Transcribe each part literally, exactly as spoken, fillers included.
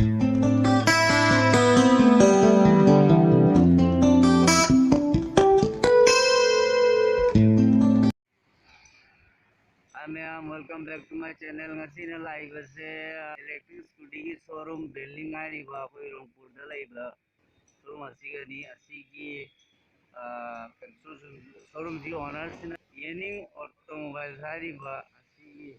Hi ꯃꯌꯥꯝ, welcome back to my channel. ꯉꯁꯤꯅ ꯂꯥꯛꯏꯕꯁꯦ electric scootyꯒꯤ showroom building ꯍꯥꯏꯔꯤꯕ ꯑꯩꯈꯣꯏ ꯔꯣꯡꯄꯨꯔꯗ ꯂꯩꯕ showroom ꯑꯁꯤꯒꯅꯤ꯫ ꯑꯁꯤꯒꯤ showroomꯁꯤꯒꯤ ownerꯁꯤꯅ ꯌꯦꯅꯤꯡ Automobiles ꯍꯥꯏꯔꯤꯕ ꯑꯁꯤꯒꯤ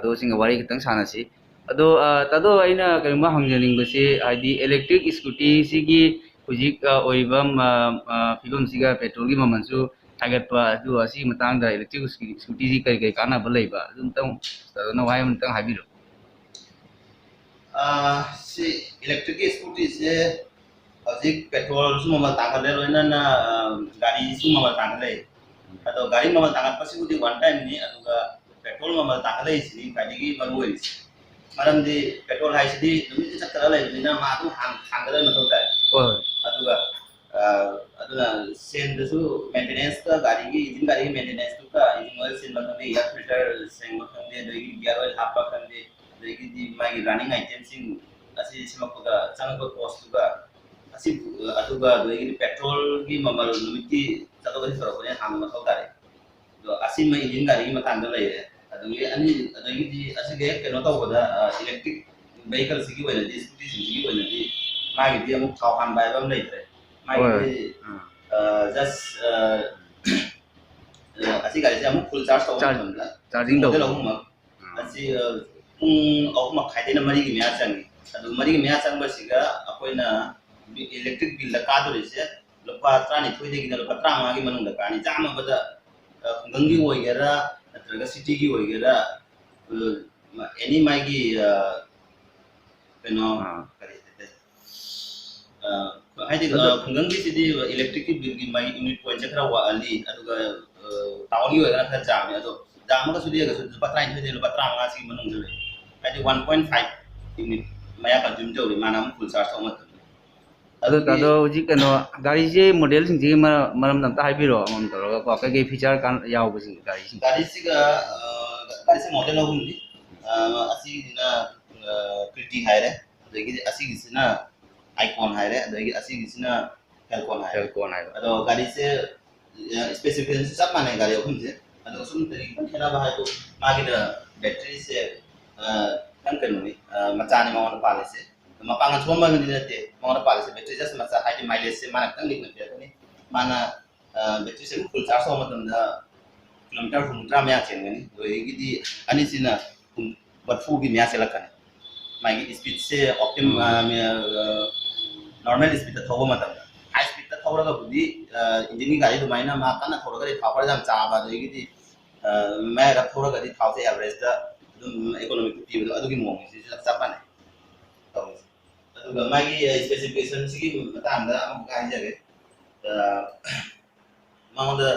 ꯇꯥꯗꯣꯁꯤꯡꯒ ꯋꯥꯔꯤ ꯈꯤꯇꯪ ꯁꯥꯟꯅꯁꯤ꯫ ꯑꯗꯣ, ꯑ, ꯇꯥꯗꯣ, ꯑꯩꯅ ꯀꯔꯤꯒꯨꯝꯕ ꯍꯪꯖꯅꯤꯡꯕꯁꯤ, ꯍꯥꯏꯗꯤ, electric scootyꯁꯤꯒꯤ ꯍꯧꯖꯤꯛ, ꯑ, ꯑꯣꯏꯔꯤꯕ, ꯑ, ꯑ, ꯐꯤꯕꯝꯁꯤꯒ petrolꯒꯤ ꯃꯃꯜꯁꯨ ꯍꯥꯏꯒꯠꯄ, ꯑꯗꯨ ꯑꯁꯤꯒꯤ ꯃꯇꯥꯡꯗ electric scootyꯁꯤ ꯀꯔꯤ ꯀꯔꯤ ꯀꯥꯟꯅꯕ ꯂꯩꯕ, ꯑꯗꯨ ꯑꯝꯇꯪ ꯇꯥꯗꯣꯅ ꯋꯥꯍꯩ ꯑꯃꯇꯪ ꯍꯥꯏꯕꯤꯔꯣ꯫ ꯑ, ꯁꯤ electricꯀꯤ scootyꯁꯦ ꯍꯧꯖꯤꯛ petrolꯁꯨ ꯃꯃꯜ ꯇꯥꯡꯈꯠꯂꯦ, ꯂꯣꯏꯅꯅ, ꯑ, ꯒꯥꯔꯤꯁꯨ ꯃꯃꯜ ꯇꯥꯡꯈꯠꯂꯦ꯫ ꯑꯗꯣ ꯒꯥꯔꯤ ꯃꯃꯜ ꯇꯥꯡꯈꯠꯄꯁꯤꯕꯨꯗꯤ one timeꯅꯤ, ꯑꯗꯨꯒ petrol ꯃꯃꯜ ꯇꯥꯡꯈꯠꯂꯛꯏꯁꯤꯅꯤ ꯈ꯭ꯋꯥꯏꯗꯒꯤ ꯃꯔꯨ ꯑꯣꯏꯔꯤꯁꯦ꯫ ꯃꯔꯝꯗꯤ petrol ꯍꯥꯏꯁꯤꯗꯤ ꯅꯨꯃꯤꯠꯇ ꯆꯠꯀꯗꯕ ꯂꯩꯕꯅꯤꯅ ꯃꯥ ꯑꯗꯨꯝ ꯍꯥꯡ-, ꯍꯥꯡꯒꯗꯕ ꯃꯊꯧ ꯇꯥꯏ꯫ ꯍꯣꯏ꯫ ꯑꯗꯨꯒ, ꯑ, ꯑꯗꯨꯅ ꯁꯦꯟꯗꯁꯨ maintenanceꯇ, ꯒꯥꯔꯤꯒꯤ, engine ꯒꯥꯔꯤꯒꯤ maintenanceꯇꯨꯒ, engine oil ꯁꯤꯟꯕ ꯈꯪꯗꯦ, air filter ꯁꯦꯡꯕ ꯈꯪꯗꯦ, ꯑꯗꯒꯤ gear oil ꯍꯥꯞꯄ ꯈꯪꯗꯦ, ꯑꯗꯒꯤꯗꯤ ꯃꯥꯒꯤ running itemꯁꯤꯡ ꯑꯁꯤ ꯁꯦꯝꯃꯛꯄꯗ ꯆꯪꯉꯛꯄ costꯇꯨꯒ, ꯑꯁꯤ, ꯑꯗꯨꯒ ꯑꯗꯒꯤꯗꯤ petrolꯒꯤ ꯃꯃꯜ ꯅꯨꯃꯤꯠꯀꯤ ꯆꯠꯊꯣꯛ ꯆꯠꯁꯤꯟ ꯇꯧꯔꯛꯄꯅꯤꯅ ꯍꯥꯟꯅ ꯃꯊꯧ ꯇꯥꯔꯦ꯫ ꯑꯗꯣ ꯑꯁꯤꯃ engine ꯒꯥꯔꯤꯒꯤ ꯃꯇꯥꯡꯗ ꯂꯩꯔꯦ꯫ ꯑꯗꯒꯤ ꯑꯅꯤ, ꯑꯗꯒꯤꯗꯤ ꯑꯁꯤꯒ ꯍꯦꯛ ꯀꯩꯅꯣ ꯇꯧꯕꯗ, ꯑ, electric vehicleꯁꯤꯒꯤ ꯑꯣꯏꯅꯗꯤ, scootyꯁꯤꯡꯁꯤꯒꯤ ꯑꯣꯏꯅꯗꯤ ꯃꯥꯒꯤꯗꯤ ꯑꯃꯨꯛ ꯊꯥꯎ ꯍꯥꯟꯕ ꯍꯥꯏꯕ ꯑꯃ ꯂꯩꯇ꯭ꯔꯦ꯫ ꯃꯥꯒꯤꯗꯤ, ꯍꯣꯏ꯫ ꯑ, just, ꯑ, ꯑ, ꯑꯁꯤ ꯒꯥꯔꯤꯁꯦ ꯑꯃꯨꯛ full charge ꯇꯧꯕ ꯆꯥꯔ-, ꯃꯇꯝꯗ charging model ꯇꯧꯕ꯫ ꯑꯍꯨꯝꯃꯛ ꯎꯝ꯫ ꯑꯁꯤ, ꯑ, ꯄꯨꯡ ꯑꯍꯨꯝ ꯃꯈꯥꯏꯗꯩꯅ ꯃꯔꯤꯒꯤ ꯃꯌꯥ ꯆꯪꯉꯤ꯫ ꯑꯗꯨ ꯃꯔꯤꯒꯤ ꯃꯌꯥ ꯆꯪꯕꯁꯤꯒ ꯑꯩꯈꯣꯏꯅ electric billꯗ ꯀꯥꯗꯣꯔꯤꯁꯦ ꯂꯨꯄꯥ ꯇꯔꯥꯅꯤꯊꯣꯏꯗꯒꯤꯅ ꯂꯨꯄꯥ ꯇꯔꯥꯃꯉꯥꯒꯤ ꯃꯅꯨꯡꯗ ꯀꯥꯅꯤ꯫ ꯌꯥꯝꯃꯕꯗ, ꯑ, ꯈꯨꯡꯒꯪꯒꯤ ꯑꯣꯏꯒꯦꯔꯥ ꯅꯠꯇ꯭ꯔꯒ cityꯒꯤ ꯑꯣꯏꯒꯦꯔꯥ, ꯑ, any ꯃꯥꯒꯤ, ꯑ, ꯀꯩꯅꯣ, ꯑꯥ꯫ ꯀꯔꯤ ꯍꯥꯏꯇꯥꯔꯦ? ꯑ, ꯍꯥꯏꯗꯤ, ꯑ, ꯑꯗꯨ ꯈꯨꯡꯒꯪꯒꯤꯁꯤꯗꯤ electricꯀꯤ billꯒꯤ ꯃꯥꯒꯤ unit pointꯁꯦ ꯈꯔ ꯋꯥꯠꯍꯜꯂꯤ, ꯑꯗꯨꯒ, ꯑ, townꯒꯤ ꯑꯣꯏꯔꯒꯅ ꯈꯔ ꯌꯥꯝꯃꯤ꯫ ꯑꯗꯣ ꯌꯥꯝꯃꯒꯁꯨ ꯂꯦꯛꯑꯒꯁꯨ ꯂꯨꯄꯥ ꯇꯔꯥꯅꯤꯊꯣꯏꯗꯒꯤ ꯂꯨꯄꯥ ꯇꯔꯥꯃꯉꯥꯁꯤꯒꯤ ꯃꯅꯨꯡꯗ ꯂꯩ꯫ ꯍꯥꯏꯗꯤ one point five unit ꯃꯌꯥ consume ꯇꯧꯔꯤ ꯃꯥꯅ ꯑꯃꯨꯛ full charge ꯇꯧꯕ ꯃꯇꯝꯗ꯫ ꯑꯗꯣ ꯑꯗꯨꯒꯤ ꯇꯥꯗꯣ, ꯍꯧꯖꯤꯛ ꯀꯩꯅꯣ, ꯒꯥꯔꯤꯁꯦ modelꯁꯤꯡꯁꯤꯒꯤ ꯃꯔ-, ꯃꯔꯝꯗ ꯑꯝꯇ ꯍꯥꯏꯕꯤꯔꯣ, ꯑꯃꯃꯝ ꯇꯧꯔꯒꯀꯣ, ꯀꯩꯀꯩ feature ꯀꯥꯟ-, ꯌꯥꯎꯕꯁꯤꯡ ꯒꯥꯔꯤꯁꯤꯡ? ꯒꯥꯔꯤꯁꯤꯒ, ꯑ, ꯒꯥꯔꯤꯁꯦ model ꯑꯍꯨꯝꯅꯤ꯫ ꯑ, ꯑꯁꯤꯒꯤꯁꯤꯅ, ꯑ, Kriti ꯍꯥꯏꯔꯦ, ꯑꯗꯒꯤꯗꯤ ꯑꯁꯤꯒꯤꯁꯤꯅ Icon ꯍꯥꯏꯔꯦ, ꯑꯗꯒꯤ ꯑꯁꯤꯒꯤꯁꯤꯅ Falcon ꯍꯥꯏꯔꯦ꯫ Falcon ꯍꯥꯏꯕ꯫ ꯑꯗꯣ ꯒꯥꯔꯤꯁꯦ, ꯑ, specificationꯁꯨ ꯆꯞ ꯃꯥꯟꯅꯩ ꯒꯥꯔꯤ ꯑꯍꯨꯝꯁꯦ꯫ ꯑꯗꯣ ꯁꯨꯝ ꯀꯔꯤ ꯈꯤꯇꯪ ꯈꯦꯠꯅꯕ ꯍꯥꯏꯕꯨ ꯃꯥꯒꯤꯅ batteryꯁꯦ, ꯑ, ꯈꯤꯇꯪ ꯀꯩꯅꯣꯅꯤ, ꯑ, ꯃꯆꯥꯅꯤ ꯃꯉꯣꯟꯗ ꯄꯥꯜꯂꯤꯁꯦ꯫ ꯃꯄꯥꯡꯒꯜ ꯁꯣꯟꯕꯒꯤꯗꯤ ꯅꯠꯇꯦ, ꯃꯉꯣꯟꯗ ꯄꯥꯜꯂꯤꯁꯦ battery just ꯃꯆꯥ, ꯍꯥꯏꯗꯤ mileageꯁꯦ ꯃꯥꯅ ꯈꯤꯇꯪ ꯂꯤꯛꯅ ꯄꯤꯔꯛꯀꯅꯤ꯫ ꯃꯥꯅ, ꯑ, batteryꯁꯦ ꯑꯗꯨꯝ full charge ꯇꯧꯕ ꯃꯇꯝꯗ kilometre ꯍꯨꯝꯐꯨꯇꯔꯥ ꯃꯌꯥ ꯆꯦꯟꯒꯅꯤ꯫ ꯑꯗꯨꯗꯒꯤꯗꯤ ꯑꯅꯤꯁꯤꯅ ꯕꯔꯐꯨꯒꯤ ꯃꯌꯥ ꯆꯦꯜꯂꯛꯀꯅꯤ꯫ ꯃꯥꯒꯤ ꯏꯁꯄꯤꯠꯁꯦ ꯑꯣꯞꯇꯤꯝ ꯅꯣꯔꯃꯦꯜ ꯏꯁꯄꯤꯠꯇ ꯊꯧꯕ ꯃꯇꯝꯗ, ꯍꯥꯏ ꯏꯁꯄꯤꯠꯇ ꯊꯧꯔꯒꯕꯨꯗꯤ ꯏꯟꯖꯤꯟꯒꯤ ꯒꯥꯔꯤ ꯑꯗꯨꯃꯥꯏꯅ ꯃꯥ ꯀꯟꯅ ꯊꯧꯔꯒꯗꯤ ꯊꯥꯎ ꯈꯔ ꯌꯥꯝ ꯆꯥꯕ, ꯑꯗꯒꯤꯗꯤ ꯃꯌꯥꯏ ꯔꯞ ꯊꯧꯔꯒꯗꯤ ꯊꯥꯎꯁꯦ ꯑꯦꯚꯔꯦꯖꯇ ꯑꯗꯨꯝ ꯏꯀꯣꯅꯣꯃꯤꯛꯇ ꯄꯤꯕꯗꯣ, ꯑꯗꯨꯒꯤ ꯃꯑꯣꯡꯁꯦ ꯆꯞ ꯆꯞ ꯃꯥꯟꯅꯩ ꯇꯧꯔꯤꯁꯦ꯫ ꯑꯗꯨꯒ ꯃꯥꯒꯤ ꯏꯁꯄꯦꯁꯤꯐꯤꯀꯦꯁꯟꯁꯤꯒꯤ ꯃꯇꯥꯡꯗ ꯑꯃꯨꯛꯀ ꯍꯥꯏꯖꯒꯦ꯫ ꯃꯉꯣꯟꯗ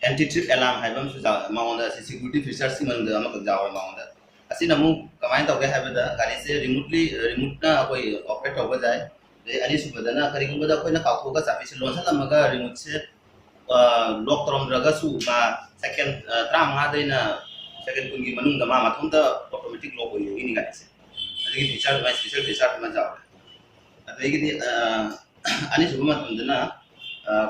ꯑꯦꯟꯇꯤ ꯊꯤꯞ ꯑꯦꯂꯥꯝ ꯍꯥꯏꯕ ꯑꯃꯁꯨ ꯌꯥꯎ-, ꯃꯉꯣꯟꯗ ꯁꯤ ꯁꯦꯀ꯭ꯌꯨꯔꯤꯇꯤ ꯐꯤꯆꯔꯁꯀꯤ ꯃꯅꯨꯡꯗ ꯑꯃꯈꯛ ꯌꯥꯎꯋꯦ ꯃꯉꯣꯟꯗ꯫ ꯑꯁꯤꯅ ꯑꯃꯨꯛ ꯀꯃꯥꯏꯅ ꯇꯧꯒꯦ ꯍꯥꯏꯕꯗ, ꯒꯥꯔꯤꯁꯦ ꯔꯤꯃꯣꯠꯂꯤ, ꯔꯤꯃꯣꯠꯅ ꯑꯩꯈꯣꯏ ꯑꯣꯄꯔꯦꯠ ꯇꯧꯕ ꯌꯥꯏ꯫ ꯑꯗꯩ ꯑꯅꯤꯁꯨꯕꯗꯅ ꯀꯔꯤꯒꯨꯝꯕꯗ ꯑꯩꯈꯣꯏꯅ ꯀꯥꯎꯊꯣꯛꯑꯒ ꯆꯥꯕꯤꯁꯦ ꯂꯣꯟꯁꯤꯜꯂꯝꯃꯒ ꯔꯤꯃꯣꯠꯁꯦ ꯂꯣꯛ ꯇꯧꯔꯝꯗ꯭ꯔꯒꯁꯨ ꯃꯥ ꯁꯦꯀꯦꯟ ꯇꯔꯥꯃꯉꯥꯗꯩꯅ ꯁꯦꯀꯦꯟ ꯀꯨꯟꯒꯤ ꯃꯅꯨꯡꯗ ꯃꯥ ꯃꯊꯟꯇ ꯑꯣꯇꯣꯃꯦꯇꯤꯛ ꯂꯣꯛ ꯑꯣꯏꯌꯦ ꯏꯅꯤ ꯒꯥꯔꯤꯁꯦ꯫ ꯑꯗꯨꯒꯤ ꯐꯤꯆꯔ, ꯃꯥꯏ ꯏꯁꯄꯤꯁꯦꯜ ꯐꯤꯆꯔ ꯑꯃ ꯌꯥꯎꯔꯦ꯫ ꯑꯗꯒꯤꯗꯤ ꯑꯅꯤꯁꯨꯕ ꯃꯇꯝꯗꯅ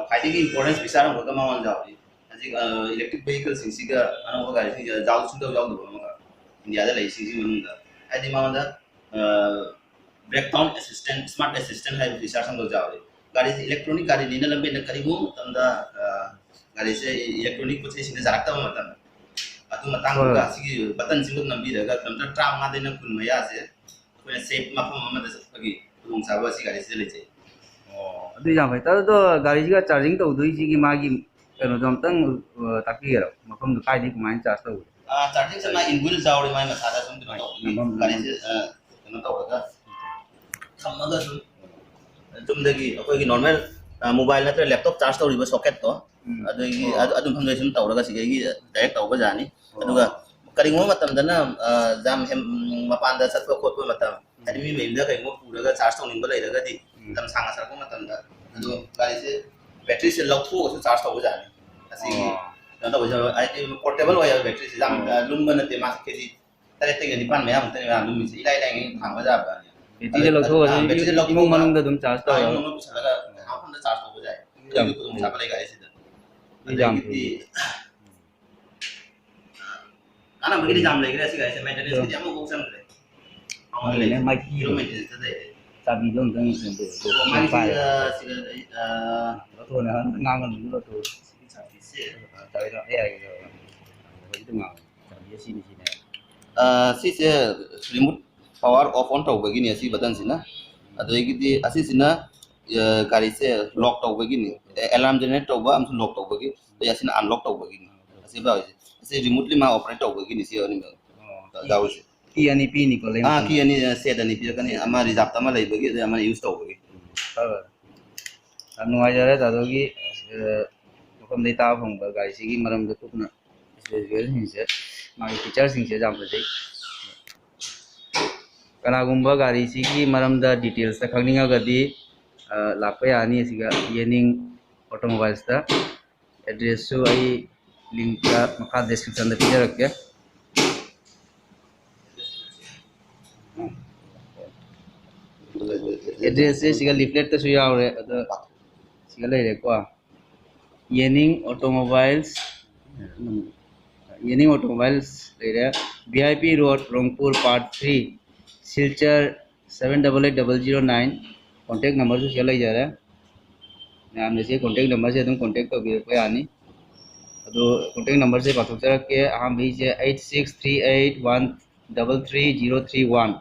ꯈ꯭ꯋꯥꯏꯗꯒꯤ ꯏꯝꯄꯣꯔꯇꯦꯟ ꯐꯤꯆꯔ ꯑꯃꯈꯛꯀ ꯃꯉꯣꯟꯗ ꯌꯥꯎꯔꯤ꯫ ꯍꯧꯖꯤꯛ ꯏꯂꯦꯛꯇ꯭ꯔꯤꯛ ꯚꯦꯍꯤꯀꯜꯁꯤꯡꯁꯤꯒ ꯑꯅꯧꯕ ꯒꯥꯔꯤꯁꯤꯡꯁꯤꯗ ꯌꯥꯎ ꯁꯨꯡꯌꯥꯎ ꯌꯥꯎꯗꯕ ꯑꯃꯈꯛ ꯏꯟꯗꯤꯌꯥꯗ ꯂꯩꯔꯤꯁꯤꯡꯁꯤꯒꯤ ꯃꯅꯨꯡꯗ, ꯍꯥꯏꯗꯤ ꯃꯉꯣꯟꯗ ꯕ꯭ꯔꯦꯛꯗꯥꯎꯟ ꯑꯦꯁꯤꯁꯇꯦꯟ, ꯁ꯭ꯃꯥꯔꯠ ꯑꯦꯁꯤꯁꯇꯦꯟ ꯍꯥꯏꯕ ꯐꯤꯆꯔꯁ ꯑꯃꯈꯛ ꯌꯥꯎꯔꯤ꯫ ꯒꯥꯔꯤꯁꯤ ꯏꯂꯦꯛꯇ꯭ꯔꯣꯅꯤꯛ ꯒꯥꯔꯤꯅꯤꯅ ꯂꯝꯕꯦꯟꯗ ꯀꯔꯤꯒꯨꯝꯕ ꯃꯇꯝꯗ ꯒꯥꯔꯤꯁꯦ ꯏꯂꯦꯛꯇ꯭ꯔꯣꯅꯤꯛ ꯄꯣꯠ ꯆꯩꯁꯤꯡꯗ ꯌꯥꯔꯛꯇꯕ ꯃꯇꯝ, ꯑꯗꯨ ꯃꯇꯥꯡꯗꯨꯒ ꯍꯣꯏ꯫ ꯁꯤꯒꯤ ꯕꯇꯟꯁꯤꯃꯨꯛ ꯅꯝꯕꯤꯔꯒ ꯀꯤꯂꯣꯃꯤꯇꯔ ꯇꯔꯥꯃꯉꯥꯗꯩꯅ ꯀꯨꯟ ꯃꯌꯥꯁꯦ ꯑꯩꯈꯣꯏꯅ ꯁꯦꯐ ꯃꯐꯝ ꯑꯃꯗ ꯆꯠꯄꯒꯤ ꯈꯨꯗꯣꯡꯆꯥꯕ ꯑꯁꯤ ꯒꯥꯔꯤꯁꯤꯗ ꯂꯩꯖꯩ꯫ ꯑꯣ, ꯑꯗꯨ ꯌꯥꯝ ꯐꯩ꯫ ꯑꯗꯣ ꯒꯥꯔꯤꯁꯤꯒ ꯆꯥꯔꯖꯤꯡ ꯇꯧꯗꯣꯏꯁꯤꯒꯤ ꯃꯥꯒꯤ ꯀꯩꯅꯣꯗꯣ ꯑꯝꯇꯪ, ꯑ, ꯇꯥꯛꯄꯤꯒꯦꯔꯣ? ꯃꯐꯝꯗꯣ ꯀꯥꯏꯗꯒꯤ ꯀꯃꯥꯏꯅ ꯆꯥꯔꯖ ꯇꯧꯒꯦ? ꯑꯥ, ꯆꯥꯔꯖꯤꯡꯁꯦ ꯃꯥ ꯏꯟꯕꯨꯜ ꯌꯥꯎꯔꯦ, ꯃꯥꯏ ꯃꯁꯥꯗ ꯁꯨꯝ ꯀꯩꯅꯣ ꯍꯣꯏ, ꯇꯧꯕꯅꯤ꯫ ꯅꯝꯐꯝ, ꯒꯥꯔꯤꯁꯦ, ꯅꯝꯐꯝ꯫ ꯑ, ꯀꯩꯅꯣ ꯇꯧꯔꯒ ꯊꯝꯃꯒ ꯁꯨꯝ ꯆꯨꯝꯗꯒꯤ ꯑꯩꯈꯣꯏꯒꯤ ꯅꯣꯔꯃꯦꯜ, ꯑ, ꯃꯣꯕꯥꯏꯜ ꯅꯠꯇ꯭ꯔꯒ ꯂꯦꯞꯇꯣꯞ ꯆꯥꯔꯖ ꯇꯧꯔꯤꯕ ꯁꯣꯀꯦꯠꯇꯣ, ꯎꯝ꯫ ꯑꯗꯨꯒꯤ, ꯑꯣ꯫ ꯑꯗꯨ, ꯑꯗꯨ ꯃꯐꯝꯗ ꯁꯨꯝ ꯇꯧꯔꯒ ꯁꯤꯗꯒꯤ ꯗꯥꯏꯔꯦꯛ ꯇꯧꯕ ꯌꯥꯅꯤ꯫ ꯑꯣ꯫ ꯑꯗꯨꯒ ꯀꯔꯤꯒꯨꯝꯕ ꯃꯇꯝꯗꯅ, ꯑ, ꯌꯥꯝ ꯍꯦꯟ-, ꯃꯄꯥꯟꯗ ꯆꯠꯄ ꯈꯣꯠꯄ ꯃꯇꯝ, ꯎꯝ꯫ ꯍꯥꯏꯗꯤ ꯃꯤ ꯃꯌꯨꯝꯗ ꯀꯩꯒꯨꯝꯕ ꯄꯨꯔꯒ ꯆꯥꯔꯖ ꯇꯧꯅꯤꯡꯕ ꯂꯩꯔꯒꯗꯤ, ꯎꯝ꯫ ꯂꯝ ꯁꯥꯡꯅ ꯆꯠꯂꯛꯄ ꯃꯇꯝꯗ, ꯑꯗꯣ ꯒꯥꯔꯤꯁꯦ ꯕꯦꯇ꯭ꯔꯤꯁꯦ ꯂꯧꯊꯣꯛꯑꯒꯁꯨ ꯆꯥꯔꯖ ꯇꯧꯕ ꯌꯥꯅꯤ꯫ ꯑꯁꯤꯒꯤ ꯑꯣ꯫ ꯀꯩꯅꯣ ꯇꯧꯕꯁꯦ, ꯍꯥꯏꯗꯤ ꯄꯣꯔꯇꯦꯕꯜ ꯑꯣꯏꯌꯦꯕ ꯕꯦꯇ꯭ꯔꯤꯁꯦ, ꯌꯥꯝ, ꯑꯣ꯫ ꯑ, ꯂꯨꯝꯕ ꯅꯠꯇꯦ, ꯃꯥꯁꯦ ꯀꯦꯖꯤ ꯇꯔꯦꯠꯇꯒꯤ ꯅꯤꯄꯥꯟ ꯃꯌꯥꯃꯨꯛꯇꯅꯦ ꯃꯥ ꯂꯨꯝꯃꯤꯁꯦ, ꯏꯂꯥꯏ ꯂꯥꯏꯅ ꯊꯥꯡꯕ ꯌꯥꯕ ꯒꯥꯔꯤꯅꯦ꯫ ꯕꯦꯇ꯭ꯔꯤꯁꯦ ꯑꯗꯨ, ꯂꯧꯊꯣꯛꯑꯒ ꯑ, ꯕꯦꯇ꯭ꯔꯤꯁꯦ ꯏꯃꯨꯡ ꯂꯧꯊꯣꯛꯑꯒ, ꯃꯅꯨꯡꯗ ꯑꯗꯨꯝ ꯆꯥꯔꯖ ꯑ, ꯇꯧꯔꯒ꯫ ꯏꯃꯨꯡ ꯃꯅꯨꯡꯗ ꯄꯨꯁꯜꯂꯒ ꯃꯐꯝꯗ ꯆꯥꯔꯖ ꯇꯧꯕ ꯌꯥꯏ꯫ ꯌꯥꯝ ꯑꯗꯨꯒꯤ ꯈꯨꯗꯣꯡꯆꯥꯕ ꯂꯩ ꯒꯥꯔꯤꯁꯤꯗ꯫ ꯌꯥꯝ ꯑꯗꯒꯤꯗꯤ ꯐꯩ꯫ ꯀꯥꯟꯅꯕꯒꯤꯗꯤ ꯌꯥꯝ ꯂꯩꯈ꯭ꯔꯦ ꯁꯤ ꯒꯥꯔꯤꯁꯦ, ꯃꯦꯟꯇꯦꯅꯦꯟꯁꯀꯤꯗꯤ ꯑꯃꯐꯥꯎ ꯆꯪꯗ꯭ꯔꯦ꯫ ꯃꯉꯣꯟꯗ ꯂꯩ꯫ ꯃꯥꯒꯤꯅꯦ, ꯃꯥꯒꯤ ꯍꯤꯔꯣ ꯃꯦꯟꯇꯦꯅꯦꯟꯁꯇ ꯂꯩꯔꯦ꯫ ꯆꯥꯕꯤꯗꯣ ꯑꯝꯇꯪ ꯌꯦꯡꯕꯤꯌꯨ꯫ ꯑꯣ, ꯃꯥꯒꯤ ꯁꯤꯗ, ꯁꯤꯗ, ꯑ, ꯂꯧꯊꯣꯛꯑꯣꯅꯦ, ꯉꯥꯡꯒꯅꯨ, ꯂꯧꯊꯣꯛꯑꯣ꯫ ꯁꯤꯒꯤ ꯆꯥꯕꯤꯁꯦ꯫ ꯆꯥꯕꯤꯗꯣ ꯑꯩ ꯍꯥꯏꯒꯦ꯫ ꯍꯧꯖꯤꯛꯇ ꯉꯥꯡꯉꯣ꯫ ꯆꯥꯕꯤꯁꯦ ꯁꯤꯅꯤ, ꯁꯤꯅꯦ꯫ ꯑ, ꯁꯤꯁꯦ remote power off on ꯇꯧꯕꯒꯤꯅꯤ, ꯑꯁꯤ ꯕꯇꯟꯁꯤꯅ꯫ ꯑꯗꯒꯤꯗꯤ ꯑꯁꯤꯁꯤꯅ, ꯑ, ꯒꯥꯔꯤꯁꯦ ꯂꯣꯛ ꯇꯧꯕꯒꯤꯅꯤ, ꯑꯦꯂꯥꯔꯝ ꯖꯦꯅꯦꯔꯦꯠ ꯇꯧꯕ ꯑꯃꯁꯨꯡ ꯂꯣꯛ ꯇꯧꯕꯒꯤ, ꯑꯗꯩ ꯑꯁꯤꯅ ꯑꯟꯂꯣꯛ ꯇꯧꯕꯒꯤꯅꯤ꯫ ꯑꯁꯤ ꯌꯥꯎꯔꯤꯁꯦ, ꯑꯁꯤ ꯔꯤꯃꯣꯠꯂꯤ ꯃꯥ ꯑꯣꯄꯔꯦꯠ ꯇꯧꯕꯒꯤꯅꯤ, ꯁꯤ ꯑꯅꯤꯃꯛ ꯌꯥꯎꯔꯤꯁꯦ꯫ ꯀꯤ ꯑꯅꯤ ꯄꯤꯅꯤꯀꯣ, ꯂꯩꯕ ꯑꯥ, ꯃꯇꯝꯗ꯫ ꯀꯤ ꯑꯅꯤ, ꯁꯦꯠ ꯑꯅꯤ ꯄꯤꯔꯛꯀꯅꯤ, ꯑꯃ ꯔꯤꯖꯥꯕꯇ ꯑꯃ ꯂꯩꯕꯒꯤ, ꯑꯗꯩ ꯑꯃꯅ ꯌꯨꯁ ꯇꯧꯕꯒꯤ꯫ ꯐꯔꯦ, ꯐꯔꯦ꯫ ꯌꯥꯝ ꯅꯨꯡꯉꯥꯏꯖꯔꯦ ꯇꯥꯗꯣꯒꯤ, ꯑ, ꯃꯐꯝꯗꯒꯤ ꯇꯥꯕ ꯐꯪꯕ ꯒꯥꯔꯤꯁꯤꯒꯤ ꯃꯔꯝꯗ ꯀꯨꯞꯅ ꯏꯁꯄꯦꯁꯤꯐꯤꯀꯦꯁꯟꯁꯤꯡꯁꯦ, ꯃꯥꯒꯤ ꯐꯤꯆꯔꯁꯤꯡꯁꯦ ꯌꯥꯝ ꯐꯖꯩ꯫ ꯀꯅꯥꯒꯨꯝꯕ ꯒꯥꯔꯤꯁꯤꯒꯤ ꯃꯔꯝꯗ ꯗꯤꯇꯦꯜꯁꯇ ꯈꯪꯅꯤꯡꯉꯒꯗꯤ, ꯑ, ꯂꯥꯛꯄ ꯌꯥꯅꯤ ꯑꯁꯤꯒ ꯌꯦꯅꯤꯡ ꯑꯣꯇꯣꯃꯣꯕꯥꯏꯜꯁꯇ꯫ ꯑꯦꯗ꯭ꯔꯦꯁꯁꯨ ꯑꯩ ꯂꯤꯡꯛꯇ ꯃꯈꯥ ꯗꯤꯁꯀ꯭ꯔꯤꯞꯁꯟꯗ ꯄꯤꯖꯔꯛꯀꯦ꯫ ꯑꯦꯗ꯭ꯔꯦꯁꯁꯦ ꯁꯤꯒ ꯂꯤꯐꯂꯦꯠꯇꯁꯨ ꯌꯥꯎꯔꯦ, ꯑꯗꯣ ꯁꯤꯒ ꯂꯩꯔꯦꯀꯣ꯫ ꯌꯦꯅꯤꯡ ꯑꯣꯇꯣꯃꯣꯕꯥꯏꯜꯁ, ꯌꯦꯅꯤꯡ ꯑꯣꯇꯣꯃꯣꯕꯥꯏꯜꯁ ꯂꯩꯔꯦ꯫ V I P road, Rongpur, part three, Silchar, seven double eight double zero nine꯫ Contact ꯅꯝꯕꯔꯁꯨ ꯁꯤꯗ ꯂꯩꯖꯔꯦ꯫ ꯃꯌꯥꯝꯅ ꯁꯤ ꯀꯣꯟꯇꯦꯛ ꯅꯝꯕꯔꯁꯦ ꯑꯗꯨꯝ ꯀꯣꯟꯇꯦꯛ ꯇꯧꯕꯤꯔꯛꯄ ꯌꯥꯅꯤ꯫ ꯑꯗꯣ ꯀꯣꯟꯇꯦꯛ ꯅꯝꯕꯔꯁꯦ ꯄꯥꯊꯣꯛꯆꯔꯛꯀꯦ꯫ ꯑꯍꯥꯟꯕꯒꯤꯁꯦ eight six three eight one double three zero three one꯫